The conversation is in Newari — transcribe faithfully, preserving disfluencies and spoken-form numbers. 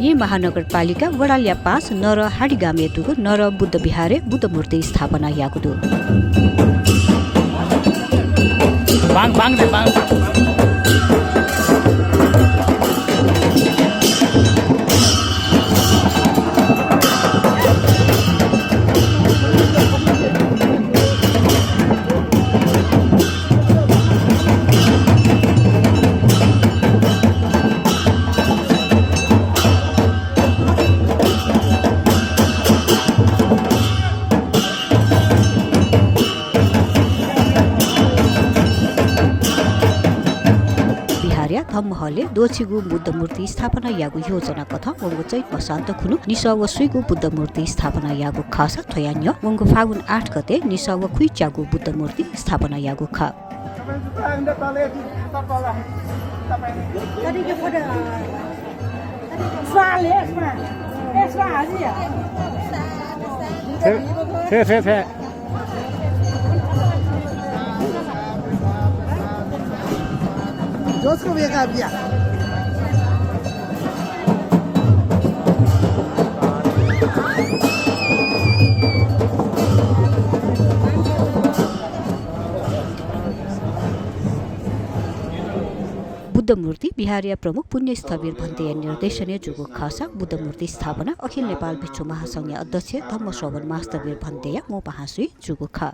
यी महानगरपालिका वडाल्या पाँच नरहाडी गामय् दुगु नर बुद्ध विहारय् बुद्ध मूर्ति स्थापना याःगु दु। बाङ, बाङ दे, बाङ। विहारया धम्म हलय् द्वःछिगू बुद्ध मूर्ति स्थापना याःगु योजना कथं वंगु चैत वसन्त खुन्हु निसः व स्वीगू बुद्ध मूर्ति स्थापना याःगु खःसा थ्वया न्ह्यः वंगु फागुन आठ गते निसः व खुइच्यागू बुद्ध मूर्ति स्थापना याःगु खः। बुद्ध मूर्ति विहारया प्रमुख पुण्य स्थविर भन्तेया निर्देशनय् जूगु खःसा बुद्ध मूर्ति स्थापना अखिल नेपाल भिक्षु महासंघया अध्यक्ष धम्मश्रवण महास्थविर भन्तेया मोपाहांसुइ जूगु खः।